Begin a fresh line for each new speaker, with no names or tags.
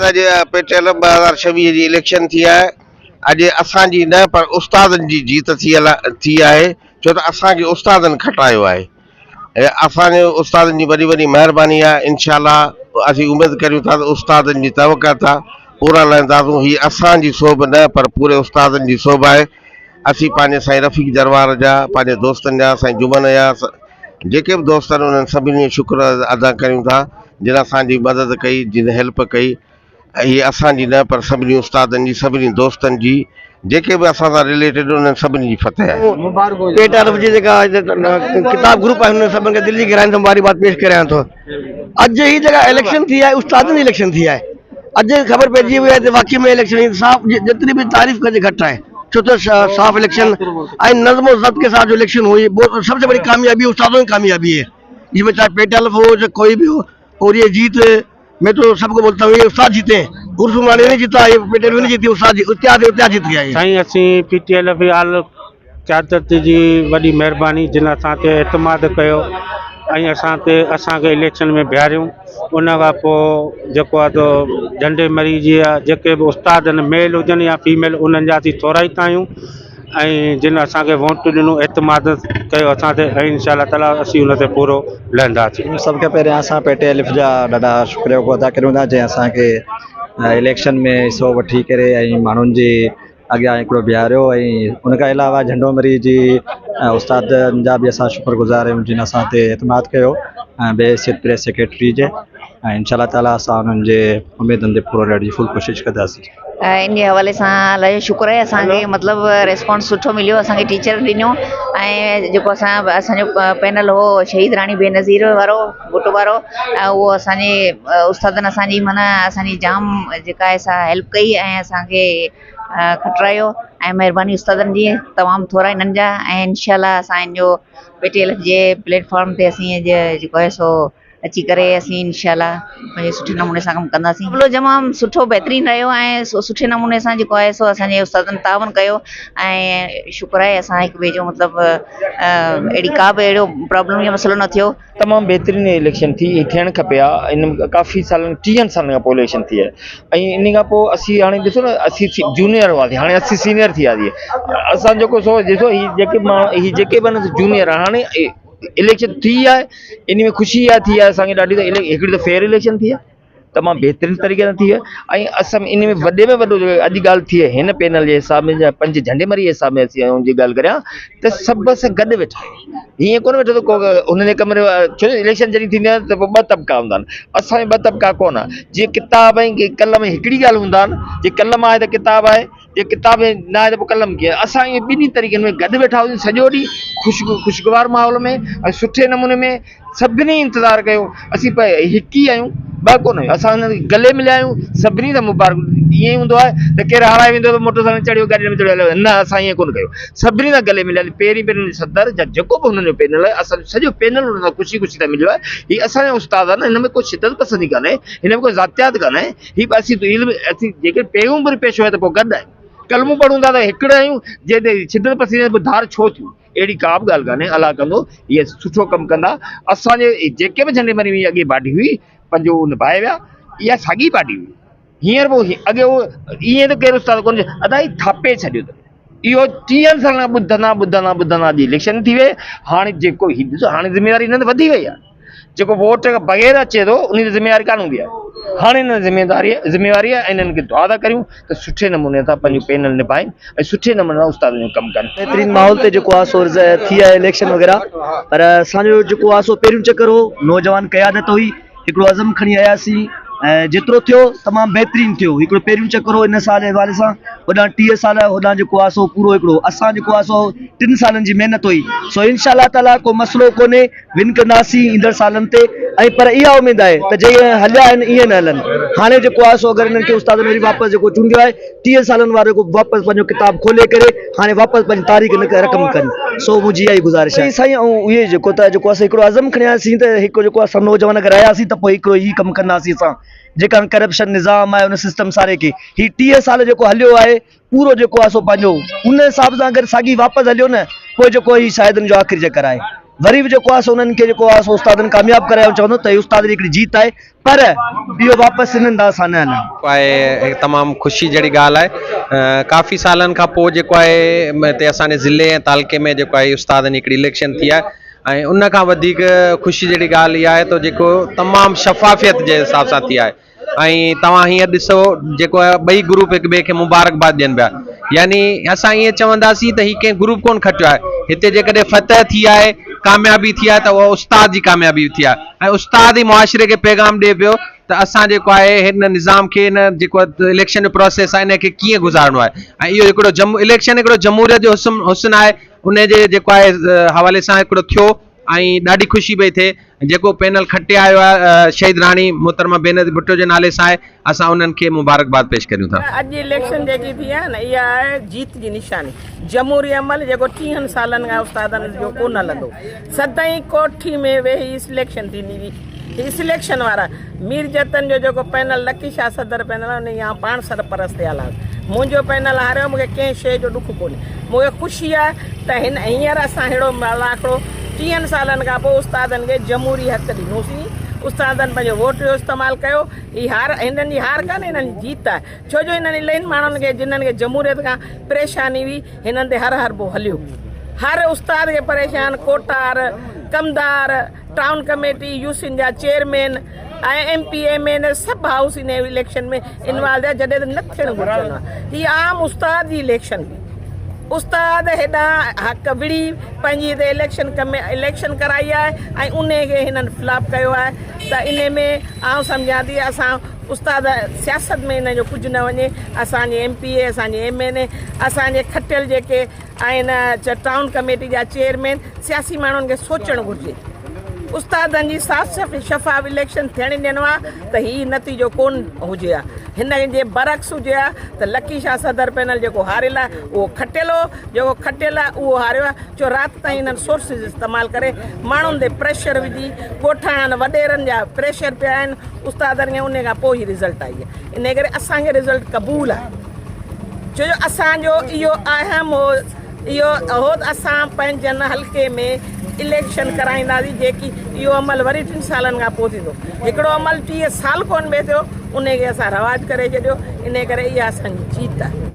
اڄ P T L 2026 جي election ٿي آهي اڄ اسان جي نه پر استادن جي جيت ٿي آهي ڇو ته اسان کي استادن کٽايو آهي ۽ اسان جي استادن جي وڏي وڏي مهرباني آهي انشاء الله اسين اميد ڪريون ٿا ته استادن جي توقع تان پورا لهنداسون هي اسان جي سوڀ نه پر پوري استادن جي سوڀ آهي اسين پنهنجي سائين رفيق جروار جا پنهنجي دوستن جا سائين جمن جا جيڪي به دوست آهن انهن سڀني جو شڪر ادا ڪريون ٿا جن اسان جي مدد ڪئي جن هيلپ ڪئي هي اسان جي نه پر سڀني استادن جي سڀني دوستن جي جيڪي به اسان سان رليٽيڊ انهن سڀني جي فتح آهي.
پيٽ عرب جي جيڪا ڪتاب گروپ آهي انهن سڀن کي دل جي گهراين سان مبارڪباد پيش ڪريان ٿو اڄ هي جيڪا اليڪشن ٿي آهي استادن جي اليڪشن ٿي آهي اڄ خبر پئجي وئي آهي ته واقعي ۾ اليڪشن انصاف جيتري به تعريف ڪجي گهٽ آهي ڇو ته صاف اليڪشن ۽ نظم و ضبط کے ساتھ جو اليڪشن ہوئی سب سے بڑی کامیابی استادوں کی کامیابی ہے جس میں چاہے پیٹ الف ہو چاہے کوئی بھی ہو اور یہ جیت میں تو سب کو بولتا ہوں یہ استاد جیتے ہیں عرس عمرانی نہیں جیتا یہ پیٹ الف نہیں جیتی استاد اتحاد اتحاد جیت گیا یہ
سائين اسين پي ٽي ايل آل قيادت جي وڏي مهرباني جن اسان تي اعتماد ڪيو ۽ اسان تي اسان کي اليڪشن ۾ بيهاريون ان کان پوء جيڪو آهي سو جهنڊي مري جي جيڪي به استاد آهن ميل هجن يا فيميل انهن جا اسين ٿورائتا آهيون ۽ جن اسان کي ووٽ ڏنو اعتماد ڪيو اسان تي ۽ انشاء الله تعالي اسين ان تي پورو لهنداسين.
سڀ کان پهريان اسان پي ٽي الف جا ڏاڍا شڪريو ادا ڪريون ٿا جنهن اسان کي اليڪشن ۾ حصو وٺي ڪري ۽ ماڻهن جي اڳيان هڪڙو بيهاريو ۽ ان کان علاوه جهنڊو مري جي استادن جا به اسان شڪر گذار آهيون جن اسان تي اعتماد ڪيو ۽ بحيثيت پريس سيڪريٽري جي ۽ انشاء الله تعالي اسان انهن جي اميدن تي پورو لهڻ جي فل ڪوشش ڪنداسين.
ان جي حوالي سان الله جو شڪر آهي اسان کي مطلب ريسپانس سٺو مليو اسان کي ٽيچر ڏنو ۽ جيڪو اسان اسان جو پينل هو شهيد راڻي بينظير وارو ڀٽو وارو ۽ اهو اسان جي استادن اسان جي معنيٰ اسان جي جام جيڪا آهي سا هيلپ ڪئي ۽ اسان کي کٽرايو ۽ مهرباني استادن جي تمام ٿورا انهن جا ۽ انشاء الله اسان ان جو پي ٽي ايل جي پليٽ فارم تي اسين اڄ جيڪو آهي سو اچي ڪري اسين انشاء الله پنهنجي سٺي نموني سان ڪم ڪنداسين مقابلو تمام سٺو بهترين رهيو ۽ سٺي نموني سان جيڪو آهي سو اسان جي استادن تعاون ڪيو ۽ شڪر آهي اسان هڪ ٻئي جو مطلب اهڙي ڪا به اهڙو پرابلم يا مسئلو نه ٿيو.
تمام بهترين اليڪشن ٿي ۽ ٿيڻ کپي ها ان ڪافي سالن ٽيهن سالن کان پوء اليڪشن ٿي آهي ۽ ان کان پوء اسين هاڻي ڏسو نه اسين جونيئر هئاسين هاڻي اسين سينيئر ٿي وياسين اسان جيڪو سو ڏسو هي جيڪي ماڻهو هي جيڪي به آهن جونيئر هاڻي اليڪشن ٿي آهي ان ۾ خوشي اها ٿي آهي اسان کي ڏاڍي ته هڪڙي ته فيئر اليڪشن ٿي آهي تمام بهترين طريقي سان ٿي آهي ۽ اسان ان ۾ وڏي ۾ وڏو جيڪو اڄ ڳالهه ٿي آهي هن پينل جي حساب ۾ يا پنج جهنڊي مري جي حساب ۾ اسين ان جي ڳالهه ڪريان ته سڀ اسان گڏ ويٺا آهيون هيئن ڪونه ويٺو ته ڪو هن جي ڪمري ڇو جو اليڪشن جڏهن ٿيندي آهي ته پوء ٻه طبقا هوندا آهن اسان ۾ ٻه طبقا ڪونه آهن جيئن ڪتاب ۽ قلم هڪڙي ڳالهه هوندا آهن جي قلم آهي ته ڪتاب آهي جي ڪتاب نه آهي ته پوء قلم ڪيئن؟ اسان ائين ٻنهي طريقن ۾ گڏ ويٺا هئاسين سڄو ڏينهن خوش خوشگوار ماحول ۾ ۽ سٺي نموني ۾ سڀني انتظار ڪيو اسين پئي هڪ ئي آهيون ٻه ڪونه آهيون اسان هنن کي گلي مليا آهيون سڀني سان مبارڪ ائين ئي هوندو آهي ته ڪير هارائي ويندو ته موٽر سائيڪل چڙهيو گاڏي ۾ چڙهيو هليو نه اسان ائين ڪونه ڪيو سڀني سان گلي مليا پهرين پهرين صدر يا جيڪو به هنن جو پينل آهي اسان جو سڄو پينل هنن سان خوشي خوشي سان مليو آهي هي اسان جا استاد آهن هن ۾ ڪو شدت پسندي ڪانهي هن ۾ ڪو ذاتيات ڪانهي هي به اسين علم اسين جيڪڏهن پيغمبر پيش هئا ته پوء گڏ آهيون ڪلمو پڙهون ٿا ته هڪڙا آهيون جي شدت پسندي پوء ڌار ڇو ٿيون اهڙي ڪا به ڳالهه ڪانهي الله ڪندو هي سٺو ڪم ڪندا اسان جي جيڪي به جهنڊي مري هئي اڳي باڊي هئي پنهنجو نڀائي ويا اها ساڳي باڊي هئي هينئر به اڳي هو ائين ته ڪير استاد ڪونه ادا هي ٿاپي ڇڏيو اٿن اهو ٽيهن سالن کان ٻڌندا ٻڌندا ٻڌندا اڄ اليڪشن ٿي وئي هاڻي جيڪو هي ڏسو هاڻي ذميواري هنن تي وڌي وئي آهي جيڪو ووٽ بغير اچي ٿو ان جي ذميواري ڪانه هوندي آهي هاڻي هنن ذميواري ذميواري آهي انهن کي دعا ٿا ڪريون ته سٺي نموني سان پنهنجو پينل نڀائين ۽ سٺي نموني سان استادن جو ڪم ڪن.
بهترين ماحول تي جيڪو آهي سو ٿي آهي اليڪشن وغيره پر اسان جو جيڪو آهي سو پهريون چڪر هو نوجوان قيادت هئي هڪڙو عزم کڻي آياسين ۽ جيترو ٿيو تمام بهترين ٿيو هڪڙو پهريون چڪر هو ان سال جي حوالي سان هوڏانهن 30 سال هوڏانهن جيڪو آهي سو پورو هڪڙو اسان جيڪو آهي سو ٽن سالن جي محنت هئي سو انشاء الله تعالي ڪو مسئلو ڪونهي ون ڪنداسين ايندڙ سالن تي ۽ پر اها اميد آهي ته جيئن هليا آهن ايئن نه هلن هاڻي جيڪو آهي سو اگر انهن کي استادن وري واپس جيڪو چونڊيو آهي 30 سالن وارو جيڪو واپس پنهنجو ڪتاب کولي ڪري هاڻي واپس پنهنجي تاريخ رقم ڪن سو منهنجي اها ئي گذارش آهي. سائين ۽ اهي جيڪو ته جيڪو اسان هڪڙو عزم کڻي آياسين ته هڪ جيڪو اسان نوجوان اگر آياسين ته پوء هڪڙو هي ڪم ڪنداسين اسان جيڪا ڪرپشن نظام آهي ان سسٽم ساري کي هي 30 سال جيڪو هليو آهي پورو جيڪو آهي سو پنهنجو ان حساب سان اگر ساڳي واپس هليو نه پوء جيڪو هي شايد ان جو آخري چڪر آهي. وري به جيڪو آهي سو انهن کي جيڪو آهي سو استادن ڪامياب ڪرايو چوندو ته هي استادن جي هڪڙي جيت آهي پر اهو واپس انهن ڏانهن اسان نه هلڻ.
آهي هڪ تمام خوشي جهڙي ڳالهه آهي ڪافي سالن کان پوء جيڪو آهي هتي اسان جي ضلعي ۽ تعلقي ۾ جيڪو آهي استادن جي هڪڙي اليڪشن ٿي آهي ۽ ان کان وڌيڪ خوشي جهڙي ڳالهه اها آهي ته جيڪو تمام شفافيت جي حساب سان ٿي آهي ۽ توهان هينئر ڏسو جيڪو آهي ٻئي گروپ هڪ ٻئي کي مبارڪباد ڏين پيا يعني اسان ائين چونداسين ته هي ڪنهن گروپ ڪونه کٽيو آهي هتي جيڪڏهن فتح ٿي آهي ڪاميابي ٿي آهي ته اها استاد جي ڪاميابي ٿي آهي ۽ استاد ئي معاشري کي پيغام ڏئي پيو ته اسان جيڪو آهي هن نظام کي هن جيڪو اليڪشن جو پروسيس آهي ان کي ڪيئن گذارڻو آهي ۽ اهو هڪڙو جم اليڪشن هڪڙو جمهوريت جو حسن حسن آهي ان جي جيڪو آهي حوالي سان هڪڙو ٿيو ۽ ڏاڍي خوشي پئي ٿئي جيڪو پينل کٽي آيو آهي شهيد راڻي محترمه بينظير ڀٽو جي نالي سان آهي اسان انهن کي مبارڪباد پيش ڪريون ٿا.
اڄ اليڪشن جيڪي ٿي آهي نه اها آهي جيت جي نشاني جمهوري عمل جيڪو ٽيهن سالن کان استادن جو ڪونه هلندو سدائين ڪوٺي ۾ ويهي سليڪشن ٿيندي هئي هي سليڪشن وارا مير جتن جو جيڪو پينل لڪي شاهه صدر پينل آهي ان جي آئون پاڻ سرپرست اعليٰ آهيان منهنجو پينل هاريو مون کي ڪنهن شيء جو ڏک ڪونهي مون کي خوشي آهي ته هن هينئر اسان ههڙو ملاکڙو ٽيهن سالن کان پوء استادن کي جمهوري حق ڏنوسين استادن پنهنجو ووٽ جو استعمال ڪيو هي هار هنن جي هار ڪانهي هنن جي جيت آهي ڇو جو هنن الهين ماڻهن کي جنن کي جمهوريت کان پريشاني هئي هنن تي هر حربو هليو هر استاد کي پريشان ڪوٽار ڪمدار ٽائون ڪميٽي، يوسين جا chairman ۽ M P M N A سڀ هائوس ان اليڪشن ۾ انوالو ٿيا جڏهن ته نه ٿيڻ گهرجن ها. هي عام استاد جي اليڪشن هئي. استاد هيڏانهن حق وڙهي پنهنجي هتي اليڪشن ڪمي اليڪشن ڪرائي آهي ۽ انهي کي هنن فلاپ ڪيو آهي ته انهي ۾ آئون سمجهان ٿي اسان استاد سياست ۾ انهن جو ڪجهه نه وڃي اسان جي ايم پي اي اسان جي ايم اين اي اسان جي کٽيل جيڪي آهن ٽائون ڪميٽي جا چيئرمين سياسي ماڻهن کي سوچڻ گهرجي استادن جي صاف شفاف اليڪشن ٿيڻ ڏين ها ته هي نتيجو ڪون هجي ها هن جي برعڪس هجي ها ته لڪي شاهه صدر پينل جيڪو هاريل آهي اهو کٽيل هو جيڪو کٽيل آهي اهو هاريو آهي ڇو رات تائين هنن سورسز استعمال ڪري ماڻهن تي پريشر وجهي ڳوٺاڻن وڏيرن جا پريشر پيا آهن استادن کي ان کان پوء هي رزلٽ آئي آهي ان ڪري اسان کي رزلٽ قبول آهي ڇو جو اسان جو اهو اهم هو اهو هو ته اسان پنهنجن حلقي ۾ اليڪشن ڪرائينداسين جيڪي اهو عمل وري ٽن سالن کان پوء ٿيندو هڪڙو عمل 30 سال ڪونه پئي ٿيو ان کي اسان رواج ڪري ڇڏيو ان ڪري اها اسان جي جيت آهي.